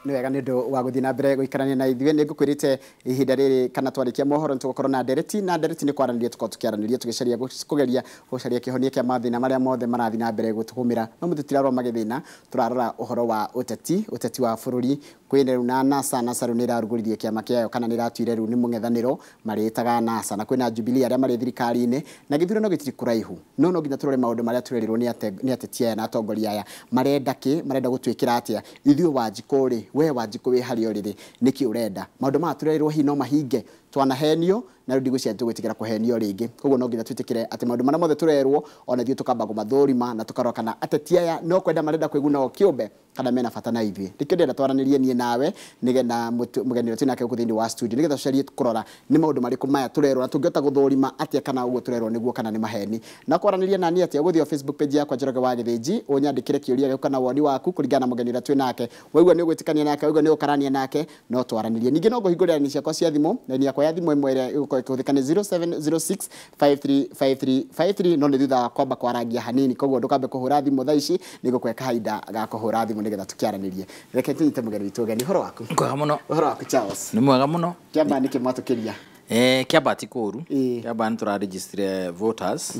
Nĩ wega nĩ ũndũ wa gũthiĩ na mbere gũikarania na ithuĩ. Nĩ ngũkwĩrĩte ihinda rĩrĩ kana twarĩkia mohoro nĩ tũgũkorwo na ndereti, na ndereti nĩ kwaranĩria tũkorwo tũkĩaranĩria tũgĩcaria kũgeria gũcaria kĩhonia kĩa mathĩna marĩa mothe marathiĩ na mbere gũtũgũmĩra. No tũtirarora magĩthĩna, tũrarora ũhoro wa ũteti, ũteti wa bũrũri. Kwĩna rĩu na NASA, NASA rĩu nĩ ĩrarugũririe kĩama kĩayo kana nĩ ĩratuire rĩu nĩ mũng'ethanĩro marĩĩtaga NASA, na kwĩna Jubilee arĩa marĩ thirikari-inĩ, na gĩthurano gĩtirĩ kũraihu. No no nginya tũrore maũndũ marĩa tũrerirwo nĩ ateti aya na atongoria aya, marenda kĩ, marenda gũtwĩkĩra atĩa. Ithuĩ Wanjikũ rĩ, we Wanjikũ wĩ harĩa ũrĩ rĩ, nĩkĩ ũrenda? Maũndũ maya tũrerirwo hihi no mahinge? Twanahenio na rĩu ndigwĩciria tũgwĩtĩkĩra kũhenio rĩngĩ. Koguo no nginya twĩtĩkĩre atĩ maũndũ marĩa mothe tũrerwo ona ithuĩ tũkamba kũmathũrima na tũkarora kana ateti aya no kwenda marenda kwĩguna o kĩũmbe kana mena bata na ithuĩ. Nĩkĩo ndĩrenda twaranĩrie niĩ nawe nĩgetha mũgeni ũrĩa twĩ nake gũkũ thĩinĩ wa studio, nĩgetha tũcarie kũrora nĩ maũndũ marĩkũ maya tũrerwo na tũngĩhota gũthũrima atĩa kana ũguo tũrerwo nĩguo kana nĩ maheni. Na kwaranĩria na niĩ atĩa, ũgũthiĩ o Facebook page yakwa Njoroge wa Gĩthĩnji, ũnyandĩkĩre kĩũria gĩaku kana woni waku kũringana na mũgeni ũrĩa twĩ nake. Waigua nĩ ũgwĩtĩkania nake, waigua nĩ ũgũkarania nake, no twaranĩrie. Ningĩ no ngũhingũrĩra raini ciakwa cia thimũ, raini yakwa ya thimũ ĩmwe ĩrĩa ĩgũkorwo ĩkĩhũthĩka nĩ 0706 535353, no nĩ thutha wa kwamba kwarangia hanini, koguo ndũkambe kũhũra thimũ thaa ici, nĩ ngũkũhe kahinda ga kũhũra thimũ nĩgetha tũkĩaranĩrie. Reke tũnyite mũgeni witũ ũgeni. Ũhoro waku? Mwega mũno. Ũhoro waku Charles? Nĩ mwega mũno. Kĩamba nĩkĩ mwatũkĩria? Kĩamba ti kũũru. Kĩamba nĩ tũraregister voters.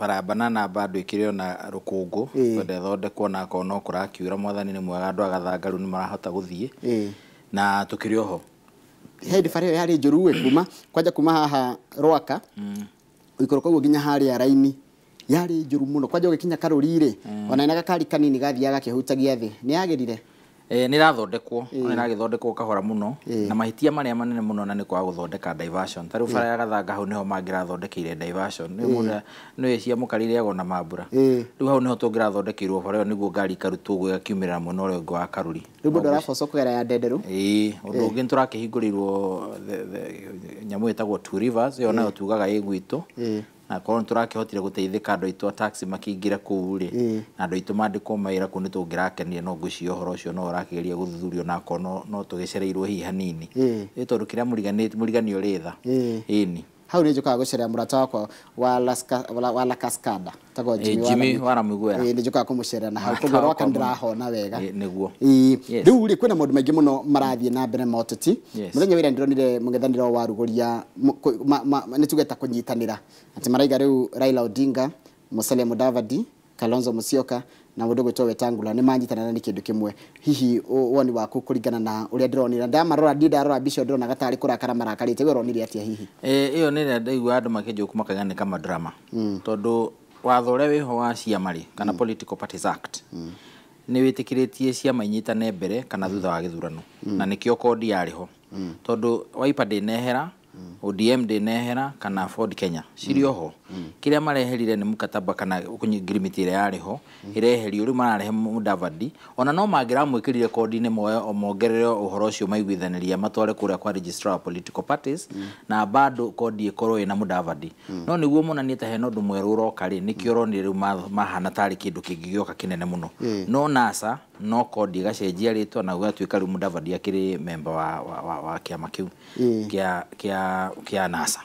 Bara banana bado ĩkĩrĩ ona rũkũngũ, kwenda ĩthondekwo na akorwo no kũrakiura, mwathani nĩ mwega, andũ a Gathangaru nĩ marahota gũthiĩ. Na tũkĩrĩ oho. Hĩndĩ bara ĩyo yarĩ njũru ĩ, kuma kwanja kuma haha Rwaka ũikũrũka ũguo nginya harĩa raini yarĩ njũru mũno, kwanja ũgĩkinya Karũri rĩ, ona ina gakari kanini gathiaga gakĩhutagia thĩ. Nĩ yagĩrire? Nĩ ĩrathondekwo, nĩ ĩragĩthondekwo kahora mũno, na mahĩtia marĩa manene mũno na nĩ kwaga gũthondeka diversion. Ta rĩu bara ya Gathanga hau nĩho mangĩrathondekeire diversion. Nĩ mũndũ nĩ cia mũkari irĩagwo na mambura. Rĩu hau nĩho tũngĩrathondekeirwo bara ĩyo nĩguo ngari ikarutwo ũguo ĩgakiumĩrĩra mwena ũrĩa ũngĩ wa Karũri. Rĩu mũndũ arabocwo kũgera ya Ndenderu. Ũndũ ũngĩ nĩ tũrakĩhingũrĩirwo nyamũ ĩtagwo Two Rivers, ĩyo nayo tugaga ĩ gwitũ. Na korwo nĩ tũrakĩhotire gũteithĩka andũ aitũ a taxi makĩingĩra kũu rĩ, na andũ aitũ mandĩkwo mawĩra kũu nĩ tũngĩrakenire, no ngwĩciria ũhoro ũcio no ũrakĩgeria gũthuthurio na akorwo no tũgĩcereirwo hihi hanini. Ĩ tondũ kĩrĩa mũriganio ũrĩ tha. Ĩni. Hau nĩ njũkaga gũcerera mũrata wakwa wa La Cascada, tagwo Jimmy wa Ramũiguera. Nĩ njũkaga kũmũcerera na hau, koguo Rwaka nĩndĩrahona wega. Nĩguo. Rĩu rĩ, kwĩna maũndũ maingĩ mũno marathiĩ na mbere ma ũteti. Mũthenya wa ira ndĩronire mũng'ethanĩro warugũria nĩ tuge ta kũnyitanĩra, atĩ maraiga rĩu Raila Odinga, Musalia Mudavadi, Kalonzo Musyoka na mũndũ ũgwĩtwo Wetangula nĩ manyitanĩra nĩ kĩndũ kĩmwe. Hihi woni waku kũringana na ũrĩa ndĩronire, ndamarora ndiĩ ndarora mbica ĩyo ndĩrona gatarĩ kũrakara marakarĩte, we ũronire atĩa hihi? Ĩyo nĩ ĩrĩa ndaigua andũ makĩnjũku makauga nĩ kama drama. Tondũ watho ũrĩa wĩho wa ciama rĩ, kana Political Parties Act, nĩ wĩtĩkĩrĩtie ciama inyitane mbere kana thutha wa gĩthurano. Na nĩkĩo kodi yarĩ ho. Tondũ Wiper ndĩnehera, ODM ndĩnehera kana Ford Kenya cirĩ oho. Kĩrĩa mareherire nĩ mkataba kana ngirimiti ĩrĩa yarĩ ho ĩreherio, rĩu mararehe Mudavadi. Ona no mangĩramwĩkĩrire kodi-inĩ moe mongerere ũhoro ũcio maiguithanĩria matware kũrĩa kwa registrar wa political parties, na bado kodi ĩkorwo ĩna Mudavadi. No nĩguo monanie ta hena ũndũ mwerũ ũroka rĩ, nĩkĩo ũronire rĩu mahana tarĩ kĩndũ kĩngĩ gĩoka kĩnene mũno. No NASA no kodi ĩgacenjia rĩtwa na gũgatuĩka rĩu Mudavadi akĩrĩ member wa kĩama kĩu kĩa NASA.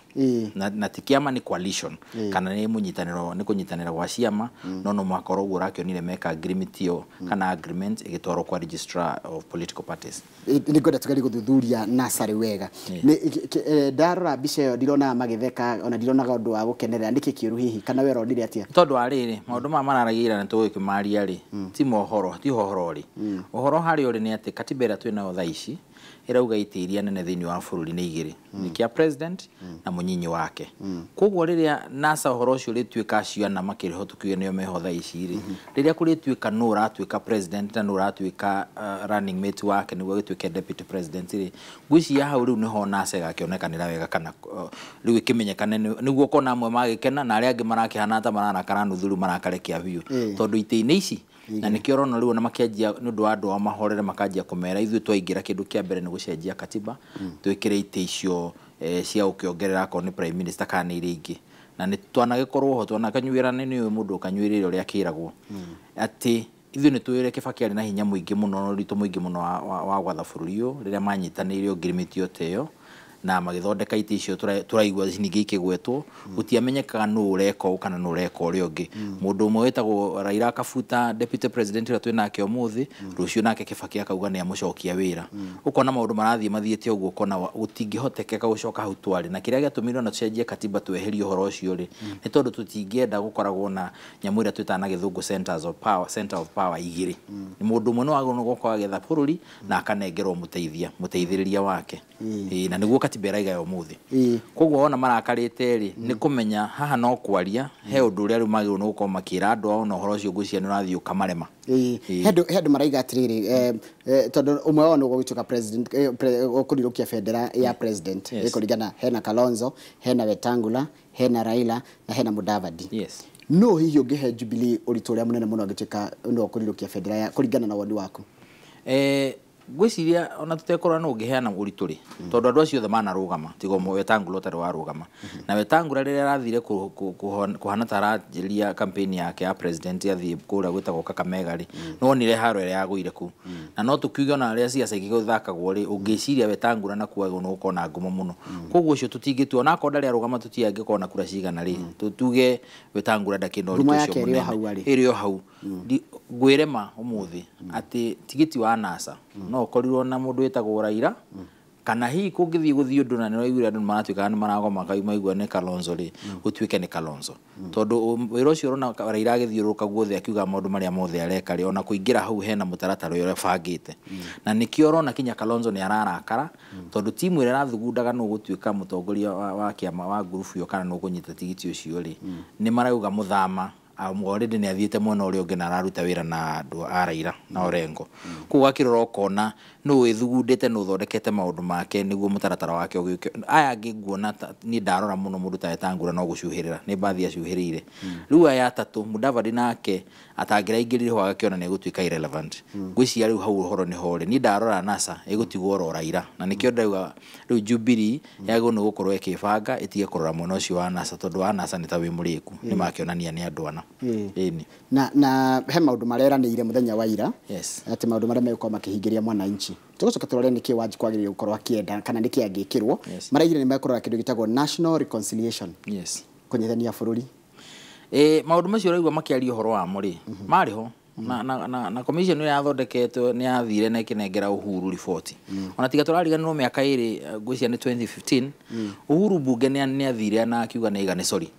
Na ti kĩama, nĩ coalition kana nĩ mũnyitanĩro, nĩ kũnyitanĩra gwa ciama, no no mũhaka ũguo ũrakĩonire meka agreement ĩyo kana agreement ĩgĩtwarwo kwa registrar of political parties. Nĩ ngwenda tũgerie gũthuthuria NASA rĩ wega. Ndarora mbica ĩyo ndironaga magĩtheka, ona ndironaga ũndũ wa gũkenerera, nĩkĩ kĩũru hihi, kana we ũronire atĩa? Tondũ wa rĩrĩ, maũndũ maya mararagia ira nĩ tũgũkĩmaria rĩ, ti mohoro, ti ũhoro rĩ. Ũhoro harĩa ũrĩ nĩ atĩ katiba ĩrĩa twĩnayo thaa ici ĩrauga itĩ iria nene thĩinĩ wa bũrũri nĩ igĩrĩ, nĩ kĩa president na mũnyinyi wake. Koguo rĩrĩa NASA ũhoro ũcio ũrĩtuĩka acio ana makĩrĩ ho tũkiuge nĩo meho thaa ici rĩ, rĩrĩa kũrĩtuĩka nũ ũratuĩka president na nũ ũratuĩka running mate wake nĩguo agĩtuĩke deputy president rĩ, ngwĩciria hau rĩu nĩho NASA ĩgakĩonekanĩra wega kana rĩu ĩkĩmenyekane, nĩguo ũkona amwe magĩkena na arĩa angĩ marakĩhana ta mararakara nuthu rĩu marakarekia biũ, tondũ itĩ-inĩ ici na nĩkĩo ũrona rĩu ona makĩanjia nĩ ũndũ wa andũ ao mahorere, makanjia kũmera ithuĩ twaingĩra kĩndũ kĩa mbere nĩ gũcenjia katiba, twĩkĩre itĩ icio cia gũkĩongerera akorwo nĩ prime minister kana nĩ iria ingĩ. Na nĩ twanagĩkorwo ho twanakanyuĩra, nĩ mũndũ ũkanyuĩrĩra ũrĩa akĩragwo atĩ ithuĩ nĩ tũĩ ũrĩa Kibaki arĩ na hinya mũingĩ mũno na ũritũ mũingĩ mũno wa gwatha bũrũri ũyũ rĩrĩa manyitanĩire ngirimiti ta ĩyo. Na magĩthondeka itĩ icio tũraigua ningĩ ikĩgwetwo, gũtiamenyekaga nũ ũreka ũũ kana nũ ũreka ũrĩa ũngĩ. Mũndũ ũmwe wĩtagwo Raila akabuta deputy president ũrĩa twĩnake ũmũthĩ, rũciũ nake Kibaki akauga nĩ amũcokia wĩra. Ũkona maũndũ marathiĩ mathiĩte ũguo, ũkona gũtingĩhotekeka gũcoka hau twarĩ. Na kĩrĩa gĩatũmire ona tũcenjie katiba tweherie ũhoro ũcio rĩ, nĩ tondũ tũtingĩenda gũkoragwo na nyamũ ĩrĩa twĩtaga na gĩthũngũ centers of power, center of power igĩrĩ. Mũndũ ũmwe no agĩrĩirwo nĩ gũkorwo agĩetha bũrũri na akanengerwo mũteithia, mũteithĩrĩria wake. Ĩĩ, na nĩguo katiba ĩraiga ya ũmũthĩ. Koguo wona marakarĩte rĩ, nĩ kũmenya haha no kwaria, he ũndũ ũrĩa rĩu magĩrĩirwo nĩ gũkorwo makĩra andũ ao, na ũhoro ũcio ngwĩciria nĩ ũrathiĩ ũkamarema. Ĩĩ, he andũ maraiga atĩrĩrĩ, tondũ ũmwe wao nĩ ũgũgĩtuĩka president, ũkũrirũkia bendera ya president. Ĩkũringana hena Kalonzo, hena Wetangula, hena Raila na hena Mudavadi. No hihi ũngĩhe Jubilee ũritũ ũrĩa mũnene mũno angĩtuĩka nĩ ũkũrirũkia bendera ya kũringana na woni waku? Ngwĩciria ona tũtekũrora no ũngĩheana ũritũ rĩ, tondũ andũ acio othe manarũgama, tiga ũmwe Wetangula ũtarĩ warũgama. Na Wetangula rĩrĩa arathire kũhana ta aranjĩrĩria campaign yake ya president, athiĩ kũrĩa gwĩtagwo Kakamega rĩ, nĩ wonire haro ĩrĩa yagũire kũu. Na no tũkiuge ona rĩrĩa ciaca igĩthakagwo rĩ, ũngĩciria Wetangula na kuagwo nĩ gũkorwo na ngumo mũno. Koguo ũcio tũtingĩtua, ona akorwo ndarĩ arũgama tũtiũĩ angĩkorwo na kura cigana rĩ, tuge Wetangula ndakĩrĩ na ũritũ Ngumo ũcio yake ĩrĩ o mũnene. hau arĩ. Ĩrĩ o hau. Ngwĩre ma ũmũthĩ atĩ tigiti wa NASA no ũkorirwo na mũndũ wĩtagwo Raila, kana hihi kũngĩthiĩ gũthiĩ ũndũ na nĩũraiguire andũ nĩmaratuĩkaga nĩmaragoma maigua nĩ Kalonzo rĩ, gũtuĩke nĩ Kalonzo. Tondũ wĩra ũcio ũrona Raila agĩthiũrũrũka guothe akiuga maũndũ marĩa mothe areka rĩ, ona kũingĩra hau hena mũtaratara ũrĩa ũbangĩte. Na nĩkĩo ũrona kinya Kalonzo nĩ ararakara, tondũ timu ĩrĩa ĩrathugundaga nũ ũgũtuĩka mũtongoria wa kĩama wa ngurubu ĩyo kana nũ ũkũnyita tigiti ũcio rĩ, nĩ marauga mũthama already nĩ athiĩte mwena ũrĩa ũngĩ na araruta wĩra na andũ a Raila na Orengo. Koguo akĩrora ũkona nũ wĩthugundĩte, nũ ũthondekete maũndũ make nĩguo mũtaratara wake ũgĩũke. Aya angĩ nguona niĩ ndarora mũno mũndũ ta Wetangula no gũcuhĩrĩra, nĩ mbathi acuhĩrĩire. Rĩu aya atatũ, Mudavadi nake atangĩraingĩrire ho agakĩona nĩ egũtuĩka irrelevant. Ngwĩciria rĩu hau ũhoro nĩho ũrĩ. Niĩ ndarora NASA ĩgũtigwo oro Raila, na nĩkĩo ndauga rĩu Jubilee yagĩrĩirwo nĩ gũkorwo ĩkĩbanga ĩtige kũrora mwena ũcio wa NASA, tondũ wa NASA nĩ ta wĩ mũrĩku, nĩ makĩonania nĩ andũ ana. Ĩni. Na he maũndũ mareranĩire mũthenya wa ira. Atĩ maũndũ marĩa megũkorwo makĩhingĩria mwananchi. Tũgũcoka tũrore nĩkĩ Wanjikũ agĩrĩirwo gũkorwo akĩenda kana nĩkĩ angĩkĩrwo. Maraigire nĩ mekũrora kĩndũ gĩtagwo national reconciliation. Kũnyitithania bũrũri. Maũndũ macio ũraigua makĩaria ũhoro wamo rĩ, marĩ ho. Na commission ĩrĩa yathondeketwo nĩ yathire na ĩkĩnengera Uhuru riboti. Ona tiga tũrariganĩrwo mĩaka ĩrĩ, ngwĩciria nĩ 2015, Uhuru mbunge nĩ athire na akiuga nĩ aiga nĩ sorry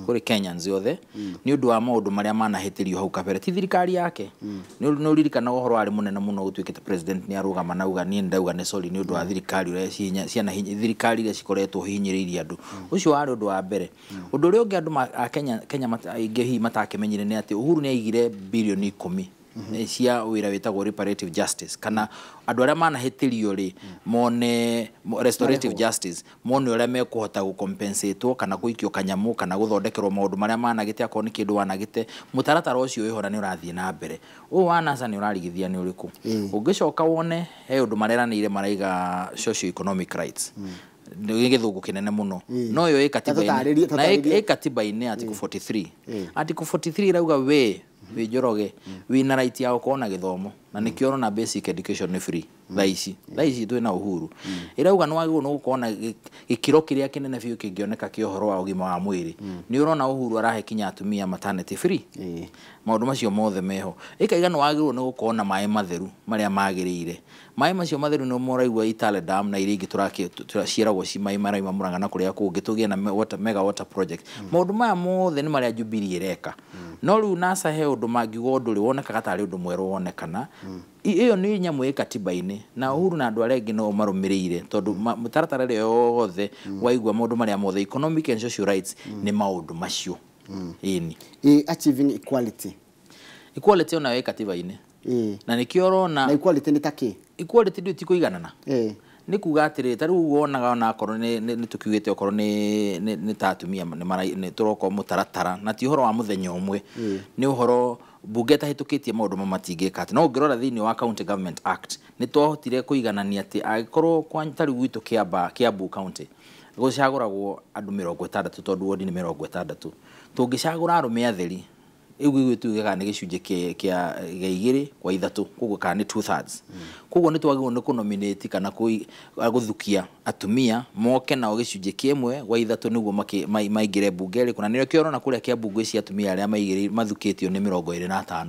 kũrĩ Kenyans othe nĩ ũndũ wa maũndũ marĩa manahĩtĩrio hau kabere, ti thirikari yake. Nĩ ũririkanaga ũhoro warĩ mũnene mũno gũtuĩkĩte president nĩ arũgama na auga niĩ ndauga nĩ sorry nĩ ũndũ wa thirikari ũrĩa ciana thirikari iria cikoretwo hinyĩrĩirie andũ. Ũcio warĩ ũndũ wa mbere. Ũndũ ũrĩa ũngĩ andũ a Kenya aingĩ hihi matakĩmenyire nĩ atĩ Uhuru nĩ aigire birioni 10 cia wĩra wĩtagwo reparative justice, kana andũ arĩa manahĩtĩrio rĩ mone restorative justice, mone ũrĩa mekũhota gũcompensatwo kana gũikio kanyamũ kana gũthondekerwo maũndũ marĩa managĩte, akorwo nĩ kĩndũ wanagĩte. Mũtaratara ũcio wĩho na nĩ ũrathiĩ na mbere. Ũyũ wa NASA nĩ ũrarigithia nĩ ũrĩkũ. Ũngĩcoka wone he ũndũ mareranĩire maraiga socio economic rights. Nĩ gĩthũngũ kĩnene mũno. No ĩyo ĩ katiba-inĩ. Na ĩ katiba-inĩ article 43. Article 43 ĩrauga we wĩ Njoroge wĩna right ya gũkorwo na gĩthomo, na nĩkĩo ũrona basic education nĩ free thaa ici. Thaa ici twĩna Uhuru. Ĩrauga nĩ wagĩrĩirwo nĩ gũkorwo na gĩkĩro kĩrĩa kĩnene biũ kĩngĩoneka kĩa ũhoro wa ũgima wa mwĩrĩ. Nĩ ũrona Uhuru arahe kinya atumia maternity free. Maũndũ macio mothe meho. Ĩkaiga nĩ wagĩrĩirwo nĩ gũkorwo na maĩ matheru marĩa magĩrĩire. Maĩ macio matheru nĩ moraigua Itale Dam na iria ingĩ tũraciaragwo ci maĩ maraima Murang'a na kũrĩa kũngĩ, tũgĩe na mega water project. Maũndũ maya mothe nĩ marĩa Jubilee ĩreka. No rĩu NASA he ũndũ mangiuga ũndũ ũrĩ wonekaga tarĩ ũndũ mwerũ wonekana. Ĩyo nĩ nyamũ ĩ katiba-inĩ, na Uhuru na andũ arĩa angĩ no marũmĩrĩire, tondũ mũtaratara ĩrĩa yothe waigua maũndũ marĩa mothe economic and social rights nĩ maũndũ macio. Ĩni. Achieving equality. Equality onayo ĩ katiba-inĩ. Na nĩkĩo ũrona Na equality nĩ ta kĩ? Equality ndũ ti kũiganana. Nĩ kuga atĩrĩrĩ, ta rĩu wonaga ona akorwo nĩ tũkiugĩte okorwo nĩ ta atumia nĩ tũroka mũtaratara, na ti ũhoro wa mũthenya ũmwe. Nĩ ũhoro mbunge ĩtahĩtũkĩtie maũndũ mamwe matingĩka atĩ. No ũngĩrora thĩinĩ wa County Government Act, nĩ twahotire kũiganania atĩ angĩkorwo kwa ta rĩu gwitũ Kiambu County, gũcagũragwo andũ 60 tondũ wodi nĩ 60. Tũngĩcagũra arũme atheri Rĩu tuge kana nĩ gĩcunjĩ kĩa 2 kwa 3, koguo kana nĩ 2/3. Koguo nĩ twagĩrĩirwo nĩ kũnominate kana gũthukia atumia moke nao gĩcunjĩ kĩa 1 gwa 3 nĩguo maingĩre mbunge ĩrĩkũ. Na nĩkĩo ũrona kũrĩa Kiambu ngwĩciria atumia arĩa mathukĩtio nĩ 25,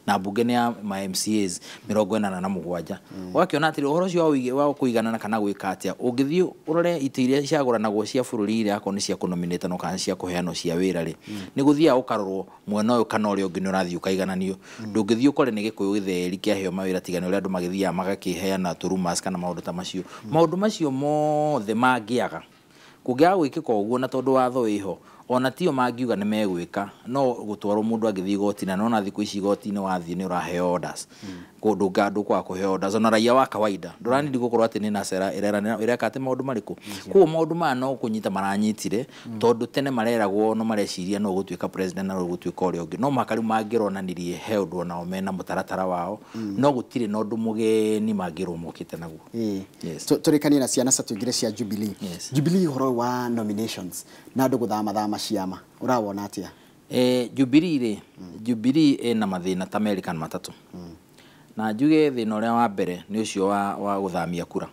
na mbunge nĩ ya ma MCAs 87. Ũgakĩona atĩrĩ ũhoro ũcio wa kũiganana kana gwĩka atĩa, ũngĩthiĩ ũrore itĩ iria ciagũranagwo cia bũrũri iria akorwo nĩ cia kũnominate no kana cia kũheanwo cia wĩra rĩ, nĩ gũthiaga ũkarorwo mwena ũyũ kana ũrĩa ũngĩ nĩ ũrathiĩ ũkaigananio. Ndũngĩthiĩ ũkore nĩ Gĩkũyũ gĩtheri kĩaheo mawĩra tiga nĩ ũrĩa andũ magĩthiaga magakĩheana tũrumas kana maũndũ ta macio. Maũndũ macio mothe mangĩaga kũngĩaga gwĩkĩka ũguo, na tondũ watho wĩho ona tio mangiuga nĩ megwĩka, no gũtwarwo mũndũ angĩthiĩ igoti-inĩ, na nona thikũ ici igoti-inĩ wathiĩ nĩ ũraheo orders. Kũndũ ndũkwaga kũheo orders ona raia wa kawaida ndũranindi gũkorwo atĩ nĩ NASA ĩreka atĩ maũndũ marĩkũ. Koguo maũndũ maya no kũnyita maranyitire, tondũ tene mareragwo no mareciria no gũtuĩka president na no gũtuĩka ũrĩa ũngĩ, no mũhaka rĩu mangĩronanirie he ũndũ onao mena mũtaratara wao, no gũtirĩ na ũndũ mũgeni mangĩrwo mokĩte naguo. Tũrĩkanie na ciana tũingĩre cia Jubilee. Jubilee ũhoro wa nominations na andũ gũthamathama ciama ũrawona atĩa? Jubilee rĩ, Jubilee ĩna mathĩna ta merĩ kana matatũ. Na njuge thĩna ũrĩa wa mbere nĩ ũcio wa gũthamia kura.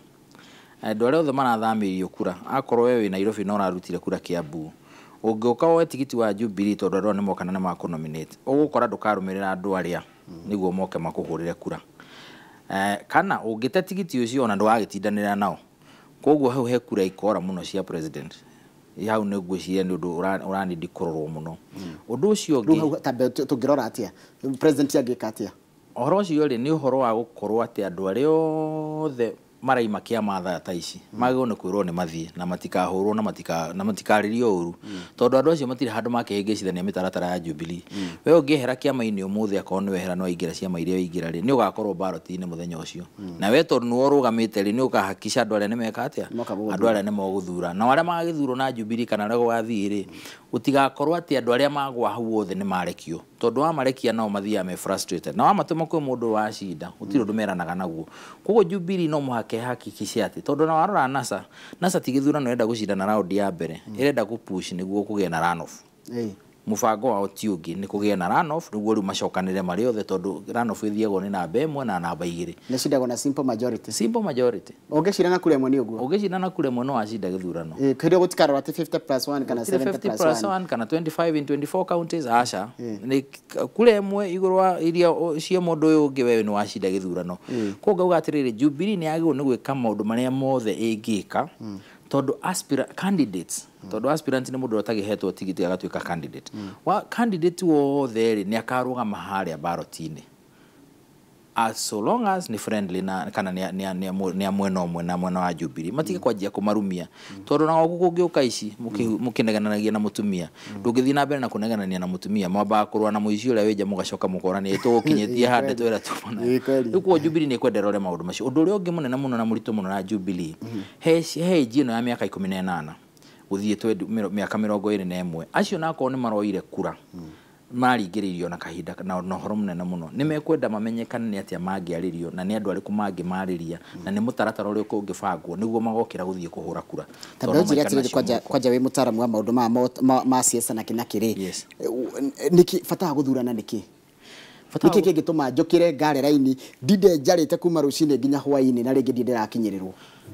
Andũ arĩa othe marathamĩrio kura, akorwo we wĩ Nairobi na ũrarutire kura Kiambu, ũngĩũka woe tigiti wa Jubilee tondũ andũ aya nĩ moka na nĩ makũnominate, ũgũkora ndũkarũmĩrĩra andũ arĩa nĩguo moke makũhũrĩre kura. Kana ũngĩte tigiti ũcio ona ndũgagĩtindanĩra nao. Koguo hau he kura ikora mũno cia president. Hau nĩ ngwĩciria nĩ ũndũ ũranindi kũrorwo mũno. Ũndũ ũcio ũngĩ, rĩu hau tũngĩrora atĩa? President angĩka atĩa? Ũhoro ũcio rĩ, nĩ ũhoro wa gũkorwo atĩ andũ arĩa othe maraima kĩama thaa ta ici magĩrĩirwo nĩ kwĩrwo nĩ mathiĩ na matikahũrwo na matikarĩrio ũru, tondũ andũ acio matirĩ handũ makĩhĩngĩcithania mĩtaratara ya Jubilee. We ũngĩehera kĩama-inĩ ũmũthĩ akorwo nĩ wehera no waingĩra ciama iria waingĩra rĩ, nĩ ũgakorwo ballot-inĩ mũthenya ũcio. Na we tondũ nĩwe ũrũgamĩte rĩ, nĩ ũkahakikisha andũ arĩa nĩ meka atĩa, andũ arĩa nĩ megũthura, na arĩa magagĩthurwo na Jubilee kana arĩa gũgathiĩ rĩ, gũtigakorwo atĩ andũ arĩa magwa hau othe nĩ marekio, tondũ wamarekia nao mathiaga me frustrated, na wamatũma kwĩ mũndũ wacinda gũtirĩ ũndũ meranaga naguo. Koguo Jubilee no mũhaka ĩhakikishe atĩ, tondũ na warora NASA, NASA ti gĩthurano ĩrenda gũcindana round ya mbere, ĩrenda gũpush nĩguo kũgĩe na runoff. Mũbango wao ti ũngĩ nĩ kũgĩe na runoff nĩguo rĩu macokanĩre marĩ othe, tondũ runoff ĩthiagwo nĩ namba 1 na namba 2. Nĩ cindagwo na simple majority. Simple majority. Ũngĩcindana kura ĩmwe nĩ ũguo. Ũngĩcindana kura ĩmwe no wacinda gĩthurano. Kĩrĩa gũtikarora atĩ 50+1 kana 70+1 kana 25 in 24 counties, aca. Nĩ kura ĩmwe igũrũ wa iria cia mũndũ ũyũ ũngĩ, wewe nĩ wacinda gĩthurano. Koguo ngauga atĩrĩrĩ, Jubilee nĩ yagĩrĩirwo nĩ gwĩka maũndũ marĩa mothe ĩngĩka, tondũ candidates, tondũ aspirant nĩ mũndũ ũrĩa ũtagĩhetwo tigiti agatuĩka candidate. Wa candidate wothe rĩ, nĩ akarũgama harĩa ballot-inĩ, as so long as nĩ friendly na kana nĩ mwena ũmwe na mwena wa Jubilee, matige kwanjia kũmarumia, tondũ na gũkũ kũngĩũka ici mũkĩnegenanagia na mũtumia, ndũngĩthiĩ na mbere na kũnegenania na mũtumia, mwambaga kũrũa na mũici ũrĩa wĩ nja mũgacoka mũkorania tũgũkinyĩtie handũ twĩra tumana. Rĩu koguo Jubilee nĩ ĩkwenda ĩrore maũndũ macio. Ũndũ ũrĩa ũngĩ mũnene mũno na mũritũ mũno na Jubilee, he age ĩno ya mĩaka 18 gũthiĩ mĩaka 21, acio nakorwo nĩ maroire kura maringĩrĩirio na kahinda na ũhoro mũnene mũno, nĩ mekwenda mamenyekane nĩ atĩa mangĩarĩrio na nĩ andũ arĩkũ mangĩmarĩria na nĩ mũtaratara ũrĩkũ ũngĩbangwo nĩguo magokĩra gũthiĩ kũhũra kura. Tondũ njĩra atĩrĩrĩ, kwanja wĩ mũtaaramu wa maũndũ ma siasa na kĩna kĩrĩ, nĩkĩ bata wa gũthurana nĩkĩ? Nĩkĩ kĩngĩtũma njũkĩre ngare raini ndinde njarĩte kuma rũcinĩ nginya hwaĩ-inĩ na rĩngĩ ndinde ndĩrakinyĩrĩrwo?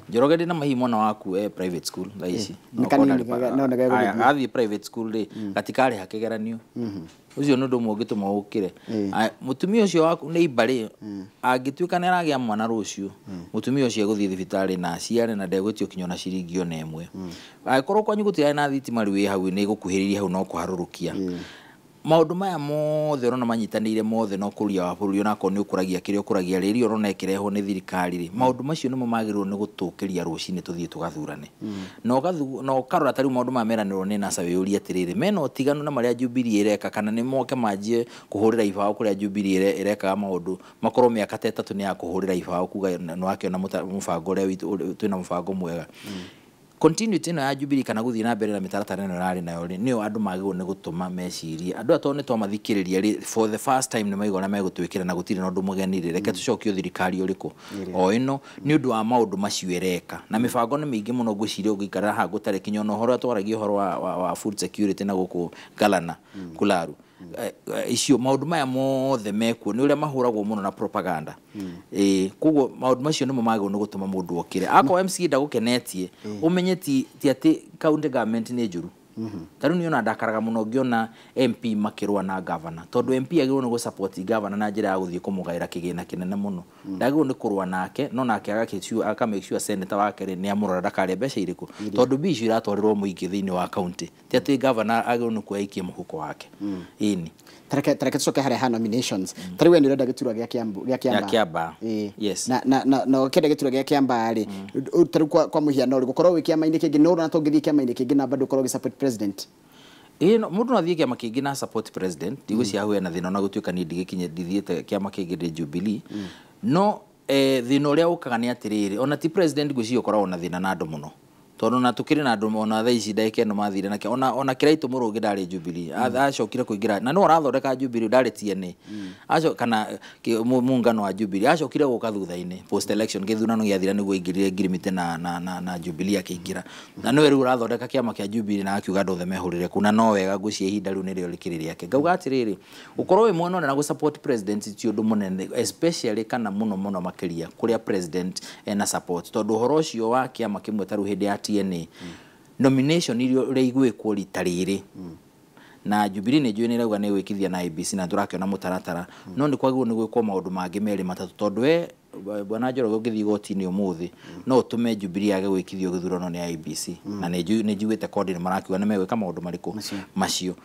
Njoroge ndĩna mahiũ mwana waku private school thaa ici. Athiĩ private school rĩ, gatikarĩha kĩgeranio. Ũcio nĩ ũndũ ũmwe ũngĩtũma ũkĩre. Mũtumia ũcio waku nĩ imba rĩ, angĩtuĩka nĩ aragĩa mwana rũciũ, mũtumia ũcio egũthiĩ thibitarĩ na aciare na ndegwĩtio kinya ona ciringi ona ĩmwe. Angĩkorwo kwanyu gũtirarĩ na thitima rĩu ĩ hau nĩ ĩgũkuhĩrĩria hau no kũharũrũkia. Maũndũ maya mothe ũrona manyitanĩire mothe na ũkũria wa bũrũri, onakorwo nĩ ũkũragia kĩrĩa ũkũragia rĩrĩa ũrona ĩkĩrehwo nĩ thirikari rĩ, maũndũ macio nĩmo magĩrĩirwo nĩ gũtũkĩria rũcinĩ tũthiĩ tũgathurane. Na ũkarora ta rĩu maũndũ maya meranĩrwo nĩ NASA, wĩyũrie atĩrĩrĩ, mena ũtiganu na marĩa Jubilee ĩreka kana nĩ moke manjie kũhũrĩra ibaũ kũrĩa Jubilee ĩrekaga maũndũ, makorwo mĩaka ta 3 nĩ ya kũhũrĩra ibaũ kuga nĩ wakĩona mũbango ũrĩa witũ twĩna mũbango mwega. Continuity ĩno ya Jubilee kana gũthiĩ na mbere na mĩtaratara ĩno ĩrarĩ nayo rĩ, nĩyo andũ magĩrĩirwo nĩ gũtũma mecirie. Andũ aya tondũ nĩ twamathikĩrĩria rĩ, for the first time nĩ maigua ũrĩa megũtwĩkĩra na gũtirĩ na ũndũ mũgeni rĩ, reke tũcokio thirikari ũrĩkũ o ĩno nĩ ũndũ wa maũndũ macio ĩreka. Na mĩbango nĩ mĩingĩ mũno ngwĩciria ũngĩikara haha gũtarĩ kinya ona ũhoro ũrĩa twaragia ũhoro wa food security na gũkũ Galana Kularu. Icio maũndũ maya mothe mekuo nĩ ũrĩa mahũragwo mũno na propaganda. Koguo maũndũ macio nĩmo magĩrĩirwo nĩ gũtũma mũndũ okĩre. Akorwo MCA ndagũkenetie, ũmenye ti atĩ county government nĩ njũru. Ta rĩu niĩ ona ndakaraga mũno ngĩona MP makĩrũa na governor, tondũ MP agĩrĩirwo nĩ gũ-support governor na njĩra ya gũthiĩ kũmũgaĩra kĩgĩna kĩnene mũno. Ndagĩrĩirwo nĩ kũrũa nake, no nake aka make sure senator wake rĩ nĩ amũrora ndakarĩe mbeca irĩkũ, tondũ mbia icio iratwarĩrwo mũingĩ thĩinĩ wa county, ti atĩ governor agĩrĩirwo nĩ kuoya aikie mũhuko wake. Ĩni. Tareke tucoke harĩa ha nominations. Tarĩu we nĩ ũrenda gĩturwa gĩa Kiambu, gĩa Kĩambaa. Gĩa Kĩambaa. Ĩĩ. Yes. Na ũkĩenda gĩturwa gĩa Kĩambaa rĩ, tarĩu kwa mũhiano rĩ, gũkorwo wĩ kĩama-inĩ kĩngĩ, nĩ ũrona ta ũngĩthiĩ kĩama-inĩ kĩngĩ na bado ũkorwo ũgĩ support president? Ĩĩ, no, mũndũ no athiĩ kĩama kĩngĩ na support president, ndigwĩciria hau hena thĩna, ona gũtuĩka niĩ ndigĩkinye ndithiĩte kĩama kĩngĩ ndĩ Jubilee. No thĩna ũrĩa ũkaga nĩ atĩrĩrĩ, ona ti president ngwĩciria ũkoragwo na thĩna na andũ mũno, tondũ ona tũkĩrĩ na andũ ona thaa ici ndagĩka ĩno mathire nake, ona Kĩraitũ Mũrũngĩ ndarĩ Jubilee. Acokire kũingĩra na no arathondeka Jubilee, ndarĩ TNA. Kana muungano wa Jubilee acokire gũka thutha-inĩ post election, gĩthurano gĩathira nĩguo aingĩrire ngirimiti na Jubilee akĩingĩra, na nĩwe rĩu ũrathondeka kĩama kĩa Jubilee na akiuga andũ othe mehũrĩre kũu, na no wega ngwĩciria ihinda rĩu nĩrĩo rĩkĩrĩ rĩake. Ngauga atĩrĩrĩ, gũkorwo wĩ mwena ũrĩa na gũ-support president ti ũndũ mũnene, especially kana mũno mũno makĩria kũrĩa president ena support, tondũ ũhoro ũcio wa kĩama kĩmwe ta rĩu hĩndĩ ya TNA nomination iria ũrĩa igwĩkwo rita rĩrĩ na Jubilee nĩ njũĩ nĩ ĩrauga nĩ ĩgwĩkithia na IEBC na tũrakĩona mũtaratara, no nĩ kwagĩrĩirwo nĩ gwĩkwo maũndũ mangĩ merĩ matatũ, tondũ we bwana Njoroge ũngĩthiĩ igoti-inĩ ũmũthĩ no ũtũme Jubilee yage gwĩkithio gĩthurano nĩ IEBC, na nĩ njiguĩte kodi nĩ marakiuga nĩ megwĩka maũndũ marĩkũ macio.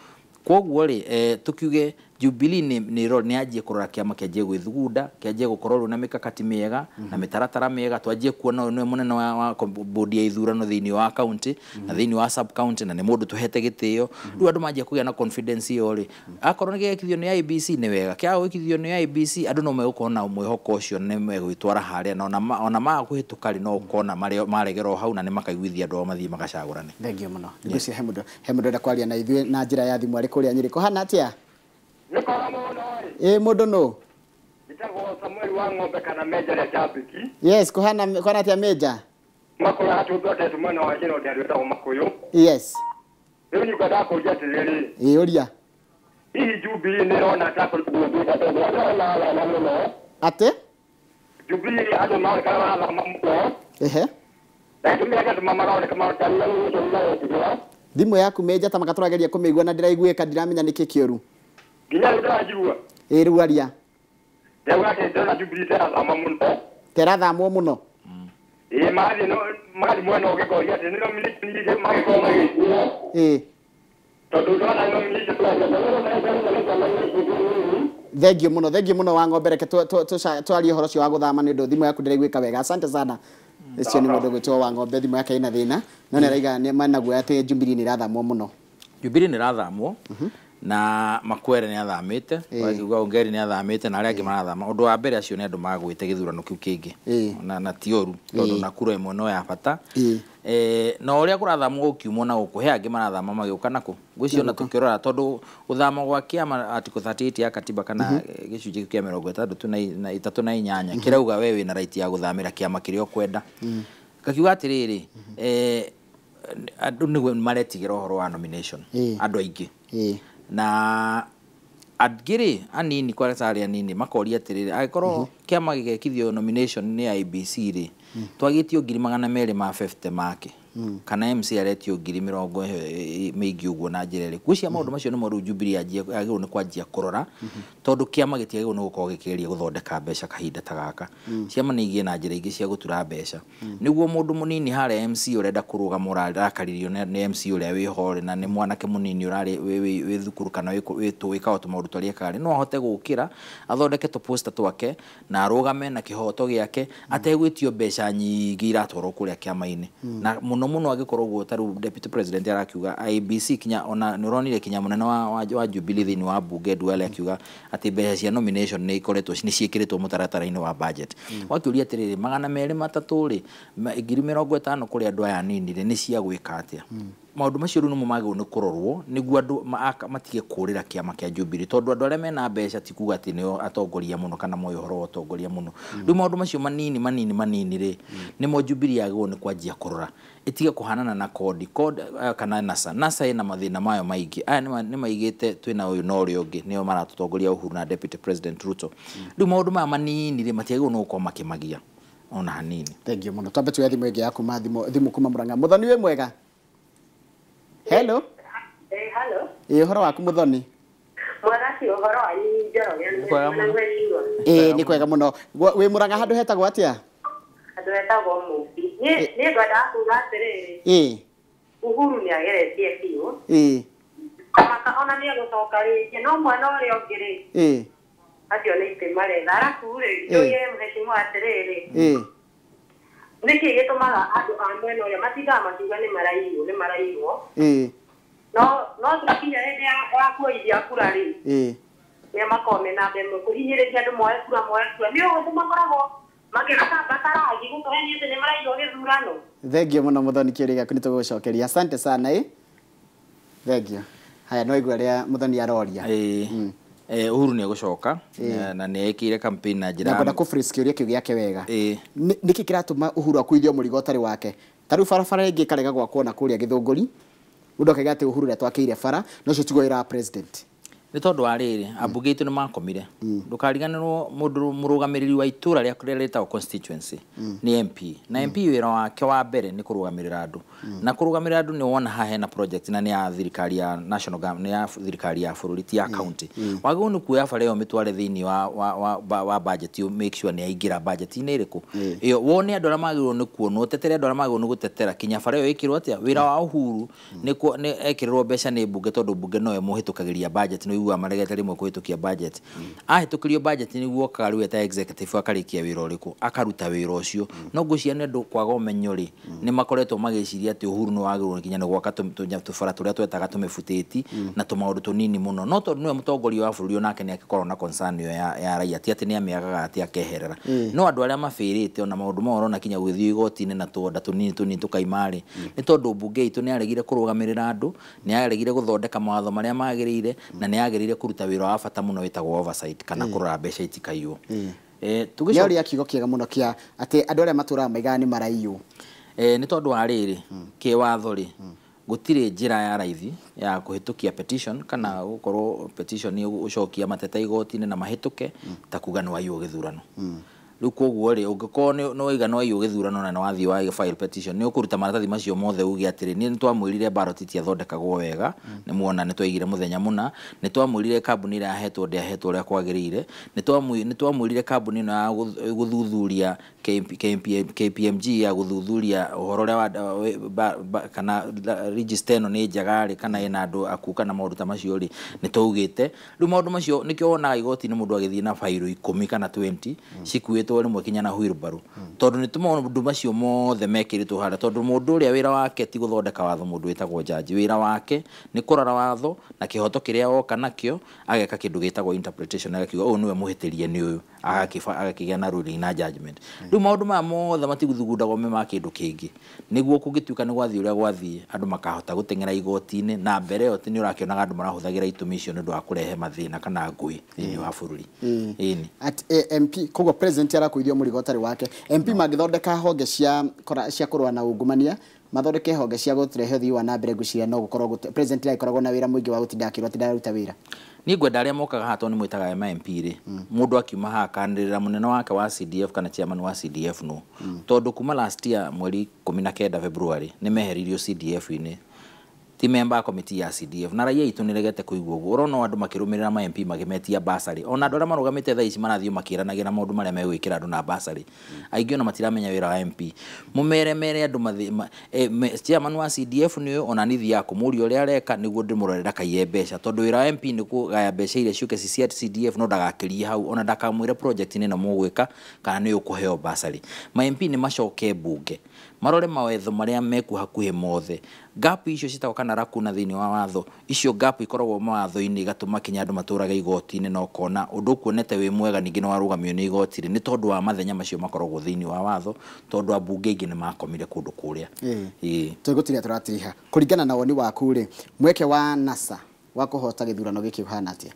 Koguo rĩ, tukiuge Jubilee nĩ yanjie kũrora kĩama kĩanjie gwĩthugunda, kĩanjie gũkorwo rĩu na mĩkakati mĩega na mĩtaratara mĩega, twanjie kuona ũyũ nĩwe mũnene wa bodi ya ithurano thĩinĩ wa county na thĩinĩ wa sub county, na nĩ mũndũ tũhete gĩtĩo. Rĩu andũ manjia kũgĩa na confidence ĩyo rĩ, akorwo nĩ gĩekithio nĩ IEBC nĩ wega, kĩaga gwĩkithio nĩ IEBC andũ no megũkorwo na mwĩhoko ũcio nĩ megwĩtwara harĩa, na ona maga kũhĩtũka rĩ, no ũkona maregerwo hau na nĩ makaiguithia andũ ao mathiĩ magacagũrane. Thengiũ mũno. Ngwĩciria he mũndũ ũrenda kwaria na ithuĩ na njĩra ya thimũ arĩ kũrĩa Nyĩrĩ. Kũhana atĩa? Ĩ mũndũ nũ? Njĩtagwo Samuel wa Ng'ombe kana Meja rĩa Njambĩki. Yes, kũhana atĩa Meja? Makũyũ hatũthondetwo mwena wa Njĩra ũrĩa wĩtagwo Makũyũ. Yes. Rĩu niĩ ngwendaga kũũria atĩrĩrĩ. Ĩ ũria. Hihi Jubilee nĩ ĩrona ta kũrĩ Atĩ? Jubilee andũ maroneka marathama mũno. Ehe. Na gĩtũmi gĩa gĩtũma maroneka maroneka. Thimũ yaku Meja ta maka tũrageria kũmĩigua na ndĩraiguĩka, ndiramenya nĩkĩ kĩũru. Nginya rĩu ndĩranjigua. Ĩ rĩu aria. Ndauga atĩ ndĩrona Jubilee tĩrathama mũno. Tĩrathamwo mũno. Ĩ magathiĩ mwena ũngĩ ngoria atĩ nĩ nomination nyingĩ magĩkorwo magĩkua. Ĩ. Tondũ ndĩrona nomination Thengiũ mũno, thengiũ mũno wa Ng'ombe, reke twarie ũhoro ũcio wa gũthama nĩ ũndũ thimũ yaku ndĩraiguĩka wega. Asante sana. Ũcio nĩ mũndũ gwĩtwo wa Ng'ombe, thimũ yake ĩna thĩna, no nĩ araiga nĩ mena guoya atĩ Jubilee nĩ ĩrathamwo mũno. Jubilee nĩ ĩrathamwo na Makwere nĩ athamĩte, wakiuga Ongeri nĩ athamĩte na arĩa angĩ marathama. Ũndũ wa mbere acio nĩ andũ magwĩte gĩthurano kĩu kĩngĩ na ti ũru tondũ na kura ĩmwe no ya bata. Na ũrĩa kũrathamwo gũkiumwo na gũkũ he angĩ marathama magĩũka nakũ ngwĩciria ona tũkĩrora tondũ gũthama gwa kĩama article 38 ya katiba kana gĩcunjĩ kĩa 68 kĩrauga we wĩna right ya gũthamĩra kĩama kĩrĩa ũkwenda. Ngakiuga atĩrĩrĩ, andũ nĩguo maretigĩra ũhoro wa nomination andũ aingĩ na angĩ rĩ anini kwa arĩa anini makoria atĩrĩrĩ, angĩkorwo kĩama gĩgekithio nomination nĩ IEBC rĩ, twagĩtio 250,000 make kana MC aretio 20,000 mĩingĩ ũguo na njĩra ĩrĩkũ. Ngwĩciria maũndũ macio nĩmo rĩu Jubilee yagĩrĩirwo nĩ kwanjia kũrora tondũ kĩama gĩtiagĩrĩirwo nĩ gũkorwo gĩkĩgeria gũthondeka mbeca kahinda ta gaka. Ciama nĩ igĩe na njĩra ingĩ cia gũtura mbeca nĩguo mũndũ mũnini harĩa MC ũrenda kũrũgama ũrakaririo nĩ MC ũrĩa wĩho rĩ, na nĩ mwanake mũnini ũrarĩ wĩ thukuru kana wĩkaga tũmaũndũ tũrĩa ekaga rĩ, no ahote gũkĩra athondeke tũ-poster twake na arũgame na kĩhoto gĩake ategwĩtio mbeca nyingĩ iratwarwo kũrĩa kĩama-inĩ. Na mũno mũno angĩkorwo ũguo ta rĩu deputy president arakiuga IEBC kinya ona nĩ ũronire kinya mũnene wa Jubilee thĩinĩ wa bunge Duale akiuga atĩ mbeca cia nomination nĩ ikoretwo nĩ ciĩkĩrĩtwo mũtaratara-inĩ wa budget. Wakĩũria atĩrĩrĩ, 203 rĩ, 50,000 kũrĩ andũ aya anini rĩ, nĩ cia gwĩka atĩa? Maũndũ macio rĩu nĩmo magĩrĩirwo nĩ kũrorwo nĩguo andũ matige kũrĩra kĩama kĩa Jubilee, tondũ andũ arĩa mena mbeca ti kuga atĩ nĩo atongoria mũno kana moĩ ũhoro wa ũtongoria mũno. Rĩu maũndũ macio manini manini manini rĩ, nĩmo Jubilee yagĩrĩirwo nĩ kwanjia kũrora, ĩtige kũhanana na CORD kana NASA. NASA ĩna mathĩna mayo maingĩ. Aya nĩ maigĩte twĩna ũyũ na ũrĩa ũngĩ, nĩo maratũtongoria Uhuru na Deputy President Ruto. Rĩu maũndũ maya manini rĩ, matiagĩrĩirwo nĩ gũkorwo makĩmagia ona hanini. Thank you mũno. Twambe tuoye thimũ ĩngĩ ya kuma thimũ kuma Murang'a. Mũthoni wĩ mwega? Hello. Hello. Ĩ, ũhoro waku Mũthoni? Mwega si ũhoro wanyu Njoroge? Nĩ kwega mũno. Ĩ, nĩ kwega mũno. Wĩ Murang'a handũ hetagwo atĩa? Handũ hetagwo Mũmbi. Niĩ ngwendaga kuga atĩrĩrĩ, Uhuru nĩ ageretie biũ. Kamaka ona nĩ egũcoka rĩngĩ, no mwena ũrĩa ũngĩ rĩ, acio nĩ itĩ maretha. Arabu rĩ, njũrie mheshimiwa atĩrĩrĩ, nĩkĩ gĩtũmaga andũ a mwena ũrĩa matindaga makiuga nĩ maraiywo, nĩ maraiywo? No twakinya hĩndĩ ya kuoithia kura rĩ, nĩ makoragwo mena mbere kũhinyĩrĩria andũ moe kura, moe kura. Nĩ ũhũthũ makoragwo makĩgatambata rangi gũkũhenia atĩ nĩ maraiywo gĩthurano. Thank you mũno Mũthoni, kĩũria gĩaku nĩ tũgũgũcokeria. Asante sana. Thank you. Haya, no igua rĩa Mũthoni aroria. Uhuru nĩ egũcoka na nĩ ekĩire campaign na njĩra Na ngwenda kũ-phrase kĩũria kĩu gĩake wega. Nĩkĩ kĩratũma Uhuru akuithio mũrigo ũtarĩ wake? Ta rĩu barabara ĩngĩ ĩkarega gwakwo na kũrĩa Gĩthũngũri, mũndũ akauga atĩ Uhuru ũrĩa twakĩire bara, no ũcio tiguo wĩra wa president. Nĩ tondũ wa rĩrĩ, ambunge aitũ nĩ makomire. Ndũkariganĩrwo mũndũ mũrũgamĩrĩri wa itũra rĩa kũrĩa rĩtagwo constituency nĩ MP, na MP wĩra wake wa mbere nĩ kũrũgamĩrĩra andũ, na kũrũgamĩrĩra andũ nĩ wona haha hena project na nĩ ya thirikari ya national government, nĩ ya thirikari ya bũrũri, ti ya county. Wagĩrĩirwo nĩ kuoya bara ĩyo mĩtware thĩinĩ wa budget, make sure nĩ yaingĩra budget-inĩ ĩrĩkũ ĩyo, wone andũ arĩa magĩrĩirwo nĩ kuonwo, ũtetere andũ arĩa magĩrĩirwo nĩ gũtetera kinya bara ĩyo ĩkĩrwo atĩa. Wĩra wa Uhuru nĩ ekĩrĩrwo mbeca nĩ mbunge, tondũ mbunge noyo mũhĩtũkagĩria budget. Nĩ ũiguaga maregete rĩmwe kũhĩtũkia budget. Ahĩtũkĩrio budget nĩguo okaga rĩu eta executive akarĩkia wĩra ũrĩkũ, akaruta wĩra ũcio. No ngwĩciria nĩ andũ kwaga ũmenyo rĩ, nĩ makoretwo magĩciria atĩ Uhuru nĩ wagĩrĩirwo nginya nĩ gwaka tũbara tũrĩa twetaga tũmĩbutĩti na tũmaũndũ tũnini mũno, no tondũ nĩwe mũtongoria wa bũrũri, onake nĩ agĩkorwo na concern ĩyo ya raia, ti atĩ nĩ amĩagaga atĩ akeherera. No andũ arĩa mabĩrĩte ona maũndũ mau ũrona kinya gũgĩthiĩ igoti-inĩ na tũonda tũnini tũnini tũkaima rĩ, nĩ tondũ mbunge itũ nĩ yaregire kũrũgamĩrĩra andũ, nĩ yaregire gũthondeka mawatho marĩa magĩrĩire, na nĩ yagĩrĩire kũruta wĩra wa bata mũno wĩtagwo oversight kana kũrora mbeca itikaiywo. Nĩ oria kiugo kĩega mũno kĩa atĩ andũ arĩa matũraga maigaga nĩ maraiywo. Nĩ tondũ wa rĩrĩ, kĩwatho rĩ, gũtirĩ njĩra ya raithi ya kũhĩtũkia petition kana gũkorwo petition ũcokia mateta igoti-inĩ na mahĩtũke ta kuga nĩ waiywo gĩthurano. Rĩu koguo rĩ, ũngĩkorwo nĩ waiga nĩ waiywo gĩthurano na nĩ wathiĩ wa file petition, nĩ ũkũruta maratathi macio mothe uge atĩrĩ, niĩ nĩ twamwĩrire ballot itiathondekagwo wega, nĩ muona nĩ twaigire mũthenya mũna, nĩ twamwĩrire kambuni ĩrĩa yahetwo ndĩahetwo ũrĩa kwagĩrĩire, nĩ twamwĩrire kambuni ĩno ya gũthuthuria KPMG ya gũthuthuria ũhoro ũrĩa kana register ĩno nĩ njega rĩ, kana ĩna andũ akuũ kana maũndũ ta macio rĩ, nĩ twaugĩte. Rĩu maũndũ macio nĩkĩo wonaga igoti-inĩ mũndũ agĩthiĩ na bairo 10 kana 20 cikuĩtwo rĩmwe kinya na wheelbarrow, tondũ nĩ maũndũ macio mothe mekĩrĩtwo harĩa, tondũ mũndũ ũrĩa wĩra wake ti gũthondeka watho, mũndũ wĩtagwo jaji, wĩra wake nĩ kũrora watho na kĩhoto kĩrĩa woka nakĩo, ageka kĩndũ gĩtagwo interpretation, agakiuga ũyũ nĩwe mũhĩtĩrie nĩ ũyũ, agakĩgĩa na ruling na judgment. Rĩu maũndũ maya mothe matiguthugundagwo me ma kĩndũ kĩngĩ, nĩguo kũngĩtuĩka nĩ gwathiĩ ũrĩa gwathiĩ, andũ makahota gũteng'era igoti-inĩ, na mbere ĩyo nĩ ũrakĩonaga andũ marahũthagĩra itũmi icio nĩ ũndũ wa kũrehe mathĩna kana ngũĩ thĩinĩ wa bũrũri. Ĩni. At MP, koguo president arakuithio mũrigo ũtarĩ wake. MP mangĩthondeka honge cia kũrũa na ungumania, mathondeke honge cia gũtũrehe ũthii wa na mbere, ngwĩciria no gũkorwo president agĩkoragwo na wĩra mũingĩ wa gũtinda akĩrwo atĩ ndararuta wĩra. Niĩ ngwenda arĩa mokaga haha tondũ nĩ mwĩtaga ma MP rĩ, mũndũ akiuma haha akanĩrĩra mũnene wake wa CDF kana chairman wa CDF no, tondũ kuma last year mweri 19 February nĩ meheririo CDF-inĩ, ti member committee ya CDF, na raia itũ nĩregete kũigua ũguo. Ũrona andũ makĩrũmĩrĩra ma MP makĩmetia bursary, ona andũ arĩa marũgamĩte thaa ici marathiĩ makĩranagĩra maũndũ marĩa megwĩkĩra andũ na bursary, aingĩ ona matiramenya wĩra wa MP. Mũmere mere andũ chairman wa CDF nĩ ũyũ, ona niĩ thiaga kũmũria ũrĩa areka nĩguo ndĩmũrore ndakaiye mbeca, tondũ wĩra wa MP nĩ kũgaya mbeca iria ciũke ci cia CDF, no ndagakĩrie hau, ona ndakamwĩre project ĩno mũgwĩka kana nĩ ũkũheo bursary. Ma MP nĩ macoke mbunge Marore mawatho marĩa mekuo hakuhĩ mothe. Gap icio citagwo kana rakuna thĩinĩ wa watho, icio gap ikoragwo mawatho-inĩ igatũma kinya andũ matũrage igoti-inĩ na ũkona ũndũ ũkuonete wĩ mwega ningĩ nĩ warũgamio nĩ igoti rĩ, nĩ tondũ wa mathenya macio makoragwo thĩinĩ wa watho, tondũ ambunge aingĩ nĩ makomire kũndũ kũrĩa. Tũgũtiria tũratiriha. Kũringana na woni waku rĩ, mweke wa NASA wa kũhota gĩthurano gĩkĩ ũhana atĩa?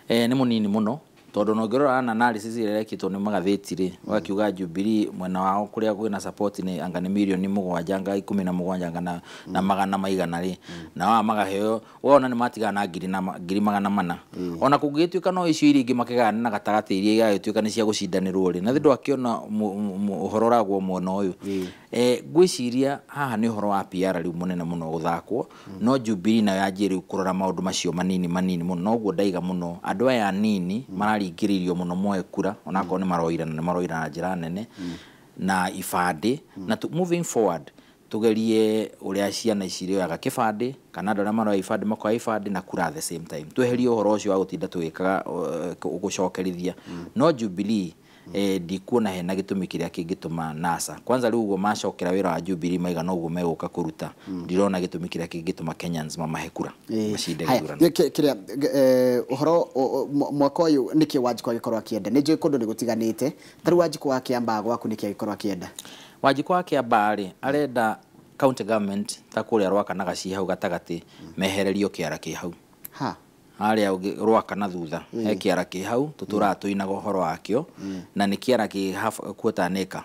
Nĩ mũnini mũno tondũ no ngĩrora na analysis ĩrĩa ĩrekĩtwo nĩ magathĩti rĩ, ũgakiuga Jubilee mwena wao kũrĩa kwĩna support nĩ anga nĩ mirioni 7 anga 17 anga na magana maigana rĩ, na wao magaheo ũkona nĩ matigana na ngiri na ngiri magana mana. Ona kũngĩgĩtuĩka no icio iria ingĩ makĩgayana na gatagatĩ iria igagĩtuĩka nĩ cia gũcindanĩrwo rĩ, na thĩ ndwakĩona ũhoro ũragwo mwena ũyũ. Ngwĩciria haha nĩ ũhoro wa PR rĩu mũnene mũno gũthakwo, no Jubilee nayo yanjie rĩu kũrora maũndũ macio manini manini mũno, noguo ndaiga mũno andũ aya anini mararingĩrĩirio mũno moe kura onakorwo nĩ maroira na nĩ maroira na njĩra nene na ibandĩ, na moving forward tugerie ũrĩa ciana ici irĩoyaga kĩbandĩ kana andũ arĩa maroya ibandĩ makoya ibandĩ na kura at the same time, tweherie ũhoro ũcio wa gũtinda tũgĩkaga gũcokerithia. No Jubilee ndikuona hena gĩtũmi kĩrĩa kĩngĩtũma NASA kwanza rĩu ũguo macokera wĩra wa Jubilee maigana ũguo megũka kũruta, ndirona gĩtũmi kĩrĩa kĩngĩtũma Kenyans mamahe kura macinde gĩthurano. Kĩrĩa ũhoro mwaka ũyũ nĩkĩ Wanjikũ agĩkorwo akĩenda? Nĩ njũĩ kũndũ nĩ gũtiganĩte, ta rĩu Wanjikũ wa Kĩambaa gwaku nĩkĩ agĩkorwo akĩenda? Wanjikũ wa Kĩambaa rĩ, arenda county government ta kũrĩa Rwaka na Gacii hau gatagatĩ mehererio kĩara kĩ hau. Harĩa Rwaka na thutha he kĩara kĩ hau tũtũraga tũinaga ũhoro wakĩo, na nĩ kĩara kĩ half quarter an acre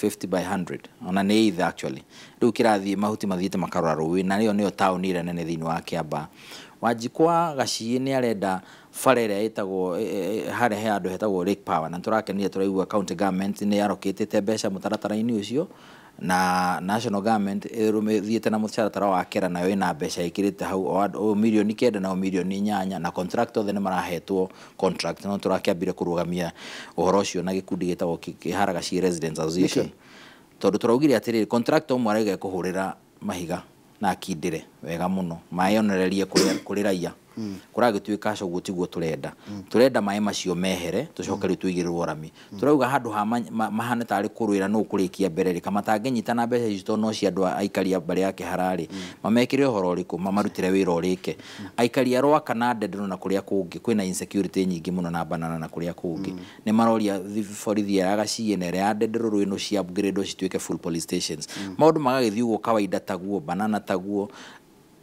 50 by 100 ona nĩ either actually rĩu kĩrathiĩ mahuti mathiĩte makarora rũĩ, na rĩo nĩyo taũni ĩrĩa nene thĩinĩ wa Kĩambaa. Wanjikũ wa Gacii nĩ arenda bara ĩrĩa ĩtagwo harĩa he handũ hetagwo Lake Power, na tũrakenire tũraigua county government nĩ yarokĩtĩte mbeca mũtaratara-inĩ ũcio, na national government ĩrũmĩthiĩte na mũtaratara wa kera nayo ĩna mbeca ĩkĩrĩte hau o mirioni 9 na o mirioni 8, na contract othe nĩ marahetwo contract, no tũrakĩambire kũrũgamia ũhoro ũcio na gĩkundi gĩtagwo Kĩhara Gacii Residents Association, tondũ tũraugire atĩrĩrĩ contract ũmwe arauga ekũhũrĩra mahiga na akindĩre wega mũno maĩ onererie kũrĩ raia, kũragĩtuĩka aca ũguo tiguo tũrenda, tũrenda maĩ macio mehere tũcoke rĩu tũigĩrĩrwo rami. Tũrauga handũ ha mahane tarĩ kũrũĩra nũ ũkũrĩkia mbere rĩ, matangĩnyita na mbeca icio tondũ no cia andũ aikari a mbarĩ ya Kĩhara rĩ, mamekĩre ũhoro ũrĩkũ, mamarutĩre wĩra ũrĩke. Aikari a Rwaka na Ndendero na kũrĩa kũngĩ kwĩna insecurity nyingĩ mũno na banana na kũrĩa kũngĩ, nĩ maroria borithi ya Gacii na ĩrĩa ya Ndendero rũĩ no cia upgrade cituĩke full police stations. Maũndũ magagĩthiĩ ũguo kawaida taguo, banana taguo.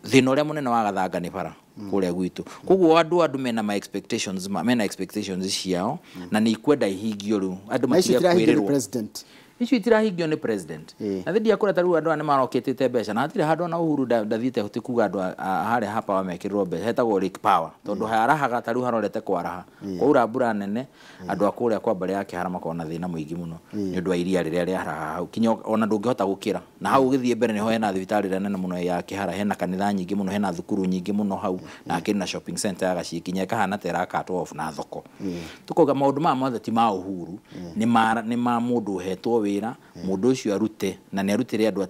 Thĩna ũrĩa mũnene wa Gathanga nĩ bara kũrĩa gwitũ, koguo andũ mena ma expectations, mena expectations ciao na nĩ ikwenda ihingio rĩu andũ matige kwĩrĩrwo icio itirahingio nĩ president. Na thĩ ndiakũra ta rĩu andũ aya nĩ marokĩtĩte mbeca na hatirĩ handũ ona Uhuru ndathiĩte hoti kuga andũ harĩa hapa wamekĩrĩrwo mbeca hetagwo Lake Power, tondũ harahaga ta rĩu harorete kwaraha kwaura mbura nene andũ a kũrĩa kwa mbarĩ ya Kĩhara makoragwo na thĩna mũingĩ mũno nĩ ũndũ wa iria rĩrĩa rĩaraha hau kinya ona ndũngĩhota gũkĩra, na hau ũgĩthiĩ mbere nĩho hena thibitarĩ ĩrĩa nene mũno ya Kĩhara, hena kanitha nyingĩ mũno, hena thukuru nyingĩ mũno hau, na hakĩrĩ na shopping center ya Gacii kinya ĩkahana ta ĩrakatwo off na thoko. Tũkauga maũndũ maya mothe ti ma Uhuru, nĩ ma mũndũ ũhetwo wĩra, mũndũ ũcio arute na nĩ arutĩre andũ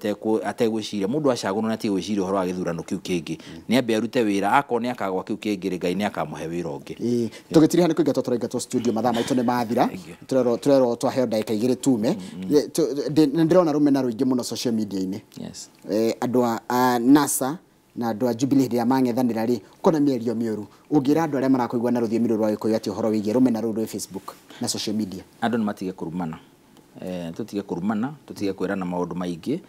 ategwĩciria. Mũndũ acagũrwo na atigwĩciria ũhoro wa gĩthurano kĩu kĩngĩ, nĩ ambe arute wĩra, akorwo nĩ akagwa kĩu kĩngĩ rĩ, Ngai nĩ akamũhe wĩra ũngĩ. Tũgĩtiriha nĩ kũingatwo tũraingatwo studio, mathaa maitũ nĩ mathira, tũrerwo twaheo ndagĩka 2 tume. Nĩ ndĩrona rũmena rũingĩ mũno social media-inĩ, andũ a NASA na andũ a Jubilee hĩndĩ ĩrĩa mang'ethanĩra rĩ, ũkona mĩario mĩũru. Ũngĩra andũ arĩa marakũigua na rũthiomi rũrũ rwa Gĩkũyũ atĩa ũhoro wĩgiĩ rũmena rũu rwĩ Facebook na social media? Andũ nĩ matige kũrumana, tũtige kũrumana, tũtige kwĩrana maũndũ maingĩ,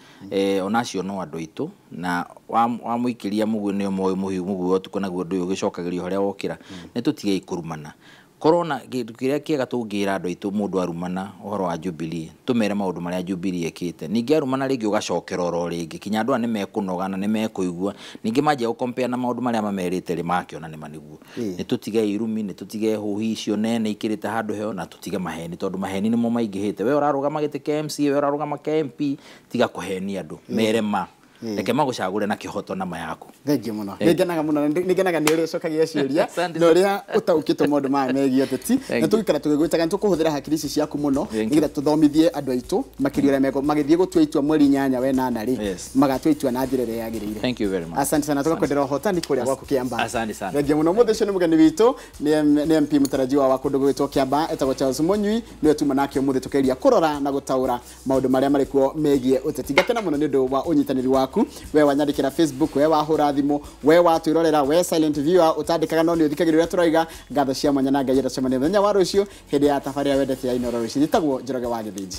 ona acio no andũ aitũ, na wamũikĩria mũguĩ nĩ ũmoĩ mũguĩ ũtukũ naguo ndũyũ ũgĩcokagĩrio harĩa wokĩra. Nĩ tũtigei kũrumana. Korona kĩndũ kĩrĩa kĩega tũngĩra andũ aitũ mũndũ arumana ũhoro wa Jubilee, tũmere maũndũ marĩa Jubilee ĩkĩte, ningĩ arumana rĩngĩ ũgacokera oro rĩngĩ kinya andũ aya nĩ mekũnoga na nĩ mekũigua, ningĩ manjia gũkompea na maũndũ marĩa mamerĩte rĩ, makĩona nĩ ma nĩguo. Nĩ tũtige irumi, nĩ tũtige hũhi icio nene ikĩrĩte handũ heo, na tũtige maheni tondũ maheni nĩmo maingĩhĩte. We ũrarũgama gĩtĩ kĩa MCA, we ũrarũgama kĩa MP, tiga kũhenia andũ, mere ma. Reke magũcagũre na kĩhoto na ma yaku. Thengiũ mũno. Nĩngenaga mũno, nĩngenaga nĩ ũrĩa ũcokagia ciũria na ũrĩa ũtaũkĩtwo maũndũ maya megiĩ ũteti. Na tũgĩikara tũgĩgwĩtaga nĩ tũkũhũthĩra hakiri ici ciaku mũno nĩgetha tũthomithie andũ aitũ makĩria ũrĩa magĩthiĩ gũtua itua mweri 8 we 8 rĩ, magatua itua na njĩra ĩrĩa yagĩrĩire. Thank you very much. Asante sana, tũgakwendera ũhotani kũrĩa gwaku Kĩambaa. Asante sana. Thengiũ mũno. Mũthĩ ũcio nĩ mũgeni witũ nĩ MP mũtarajiwa wa kũndũ gũgwĩtwo Kĩambaa etagwo Charles Mũnyui, nĩwe tuma nake ũmũthĩ tũkeria kũrora na gũtaũra maũndũ marĩa marĩ kuo megiĩ ũteti. Ngakena mũno nĩ ũndũ wa ũnyitanĩri waku, we wanyandĩkĩra Facebook, we wahũra thimũ, we watwĩrorera, we silent viewer ũtandĩkaga no nĩ ũthikagĩrĩria ũrĩa tũroiga. Ngatho cia mwanya na Ngai ĩracemania mũthenya wa rũciũ hĩndĩ ya tabarĩra wendete ya Inooro Rũciũ. Njĩtagwo Njoroge wa Gĩthĩnji.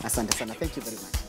Asante sana. Thank you very much.